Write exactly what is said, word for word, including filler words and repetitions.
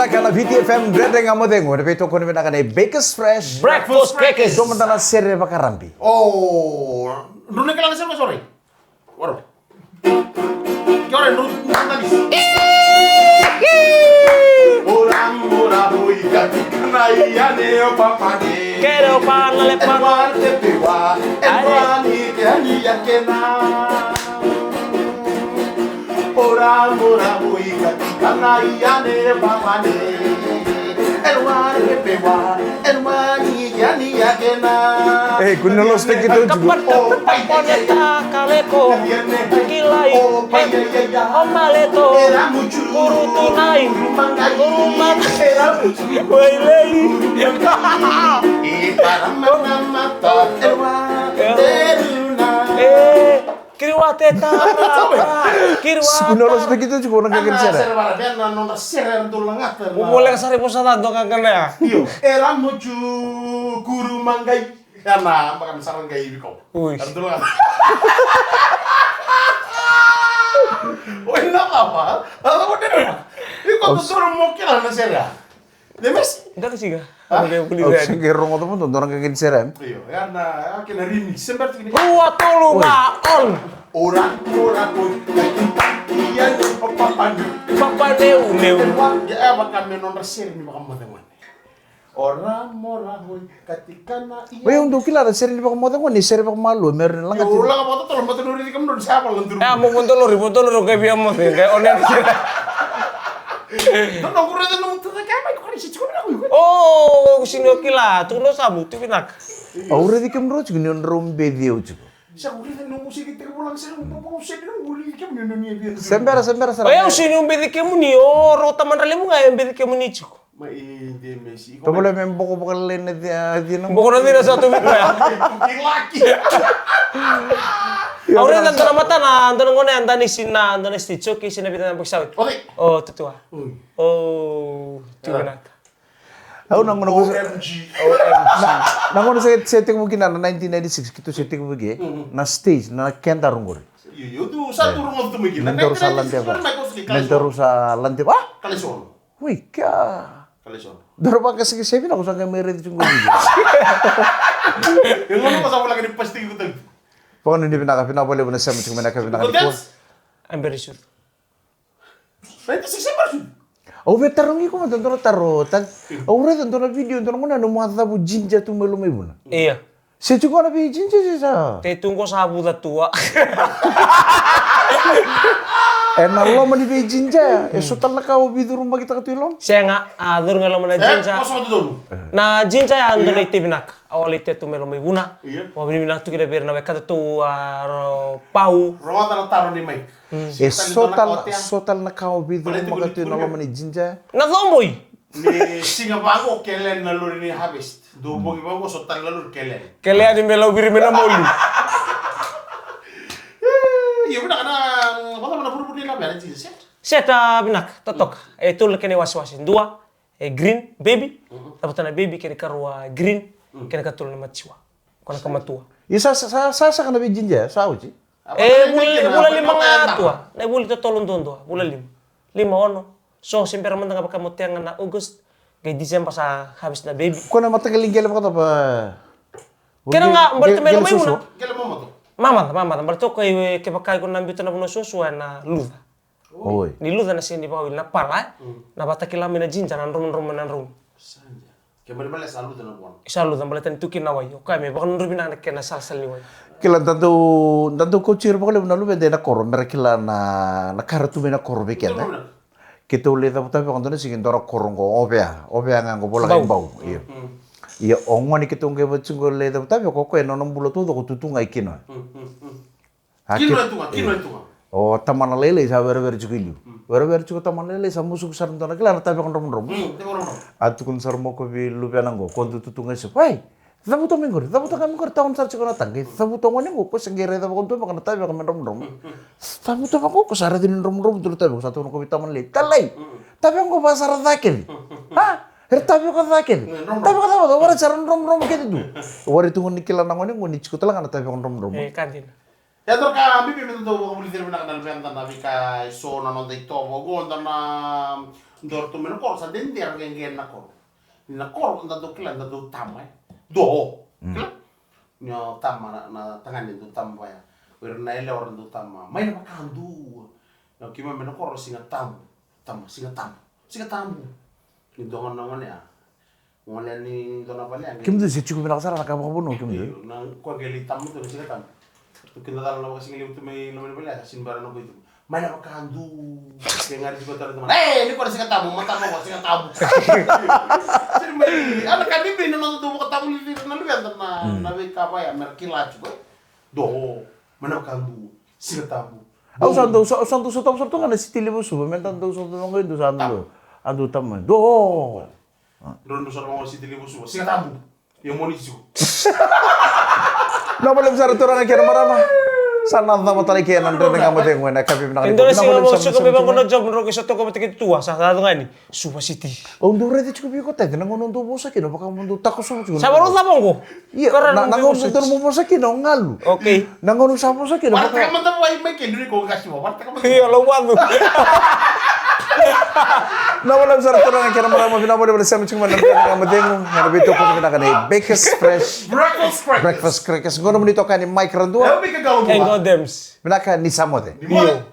Ka na V T F M Dredre Ga Mo Cegu, na veitokoni vinaka nei Bakers Fresh. Breakfast crackers. Dua mada na sere vakarabi. O, dua na kila na sere vakarabi. Ora. Kia ora, dua na kila na sere. Ora, ora, oi, kati, kana, ia, ne, o, papa, ne. Kere, o, pa, na, le, pa. Edward, pepe, wa, Edward, ni, ke, ni, ya, ke, na. Ora, ora, oi, kati, kana, ia, ne, papa, ne. Edward, pepe, wa, Edward, ni, ke, ni, ya, ke, na. E, kua ni losi tiko tu. Kapata, kapone, takaleko. Kilai, e, o maleto. Kurutunai. Kurumangai. Wailei. E. Kiriwa te tara. Kiriwa. Siku na losi tiko tu, tiko na kena sere. Sere vara, vena nona sere, era dau lagata. O voleka sara i vosa ca, dua ka kena ya. Io. Era mucu kurumangai. Ia na baka na sara qai viko. Ui. Era dau lagata. Oi, na baba. Ala mo dena. Iko tu soro mo kila na sere. Demesi? Daka siga. Au se qai rogoca mada dua na qaqani sere. Io, ya na, ya kena remix. Sember tiki ni. Rua, tolu, ga, on. Ora, ora, ko, ia, ia, o papa ni. Papa neu, neu. Ya, vaka me nodra sere ni vakamoce gone. Ora, mora, hoi, katikana, ia. Oi, au dau kila na sere ni vakamoce gone, sere vakamalua, me rawa ni lagati. Io, laga vata tolo, mata nori dika mdro, ni sa vala duru. A, mo vodolori, vodolori, o qai via moce, qai one. Dua na kura de nomu tucake a mai, kua ni se tiko vinaka iko. O, au sini o kila, tukuna o Samu, tu vinaka. Au raici kemudrau tiko ni o drau beci au tiko. Sa kua raici nomu sini tiko volaka sara, nomu bau sini, nomu raici kemuni, nomu ia via. Sebera, sebera sara. O yau sini o beci kemuni, o rota madra lemu ga e beci kemuni tiko. Ma e de mesi. Tovolea me boko vakalailai na cina. Boko na cina sa tu vei koya. Kilaki. Au raica dua na matana, dua na gone, dua na stage, okay, sina vica na boki sa oti. Okay. O, tutua. Ui. O, tu vinaka. Au na gauna qo sa, na, na gauna sa, sa tekivu kina na nineteen ninety-six, keitou sa tekivu ke, na stage, na kedaru qori. Io, io, tu sa tu rogo tu mai kina. Me daru sa ladeva. Me daru sa ladeva. Ah? Kalesono. Ui, kea. Kalesono. Daru vaqaseqasevi na ko sa qai mai raici tu qori. E gauna ko sa voleka ni plastic ko tale. Vakanuinui vinaka, vinaka vakalevu na sema tiko mai na ka vinaka ni kua. I'm very sure. Au via tarogi iko mada dua na taro, tale. Au raica dua na video, dua na gauna nomu a cavu jinja tu mai Lomaivuna. Ia. Se tu qo na vei jinja se sa? Te tu qo sa vuca tu a. E na loma ni vei jinja, e so tale na ka o veicurumakitaka tu i loma? Sega, a curu ga i loma na jinja. Na jinja ya dua na itevi vinaka. Au a lai tetu mai Lomaivuna. Ia. Au a vinavinaka tu kina vei ira na wekada tu a ro pau. Rogoca na taro ni Mike. E so tale, so tale na ka o veicurumakitaka tu na loma ni jinja. Na coboi. Ni siga vaqo kele na lori ni harvest. Dou bogi vaqo so tale na lori kele. Kele ni me lau viri me na moli. Ia vinaka na, vata na vuruvuru ni lavera jinja set. Set a vinaka, totoka. E tolu na kena iwasewase. Dua. E green, baby. Cavuta na baby, kena ikarua green, kena ikatolu na mature. Ko na ka matua. Ia sa, sa, sa, sa saka na vei jinja, sa oti? E, vula, vula lima ga tua. Na vuli totolo duadua, vula lima. Lima, ono. So, se bera mada ga vaka mo tega na August, qai December sa harvest na baby. Ko na mataqali qele vakacava? Kena ga, baleta mai Lomaivuna. Qele mamaca. Mamaca, mamaca. Baleta o koya, e, kevaka iko na biuta na vanua suasua, e na luca. Oi. Ni luca na sega ni vakawili na pala, e? Na vakatakila mai na jinja, na dromodromo, na dromu. Sa dina. Ke malimali sa luca na vua. Sa luca, baleta ni tu kina na wai. O koya me vakadrodroi vinaka na kena salasala ni wai. Kila da dau, da dau kauti ira vakalevu na luveda ena koro, mera kila na, na ka ra tu mai na koro vei keda. Keitou lai cavuta vei koya dua na siga e dua na koro qo, Ovea, Ovea ga qo, voleka i Bau. Bau, io. Ia, o gone keitou qai vata tiko qo lai cavuta vei koya, o koya e nona bula taucoko tu tu ga i Kinoe. A, Kinoe tu ga, Kinoe tu ga. O tamana lailai sa werewere tiko i liu. Werewere tiko tamana lailai, sa musuki sara dua na kila na taveko dromodromo. Mm, taveko dromodromo. A tukuna sara mai o koya vei luvena qo, ko dau tu tu ga e sopo. Ei, cavuta mai qori, cavuta ga mai qori, tawana sara tiko na taqa. Cavuta o gone qo, ko se qai raica vakadua beka na taveko me dromodromo. Cavuta vaqo, ko sa raica ni dromodromo tu na taveko, sa tukuna o koya vei tamana lailai. Talai, taveko qo va sara ca kece. A, era taveko ca kece. Taveko ca, ca, wara sara dromodromo kece tu. Wara tu qo ni kila na gone qo ni tiko tale ga na taveko dromodromo. E, ka dina. Ia, dua ka bibi me da dau vakavulici ira vinaka na luveda na veika eso na noda itovo oqo, da na Dua ratou mai na koro sa dedera qeqe na koro. Ni na koro da dau kila da dau tama e. Dua o. Kila. Ni o tama na tagane dau tama vaya. O ira na yalewa ra dau tama mai na vakadua. Na keimami na koro Siga Tabu. Tama Siga Tabu. Siga Tabu. Ni dua gone na gone a. Gone ni dua na vale a. Kemudou se tiko vinaka sara na ka vakavanua kemudou. Na koya qai lai tama tu na Siga Tabu. Tu kina cala na vakasigalevu tu mai na vale a sini bara na koya tu. Mai na vakadu. Ke gari tiko tara tama. E, ni ko na Siga Tabu, matama ko Siga Tabu. Siri mai. Ana ka bibi na noda tu vakatabu ni na luveda na na veika vaya mera kila tiko. Do. Mai na vakadu. Siga Tabu. Au sa dau sa dau sa tabu sa toga na siti levu suva me da dau sa dau ngai dau sa dau. Adu tama. Do. Dro dau sa dau siti levu suva. Siga Tabu. Ia moni tiko. Na vale sara turaga kei na marama. Sa na cava tale kei na dre na gama tegu ena kapi na. Dro na siga mo siga me vango na job dro ke sa toka vata kei tua sa sa gani. Suva siti. O dou raica tiko vei iko tete na gauna dou vosa kina vaka mo dou tako suva tiko. Sa varo cava oqo? Ia na gauna dou mo vosa kina o galu. Okay. Na gauna sa vosa kina vaka. Wartaka mada vua i mai kei duri ko ga siva wartaka mada. Ia lo walu. Na wala sara tona ga kena marama vina vale vale sema tiko mai na dena ga matemu. Ga na vei toko vinaka nei Bakers Fresh. Breakfast crackers. Breakfast crackers. Gauna mo ni toka ni Mike Radua. Vinaka ni sa moce. Ni moce.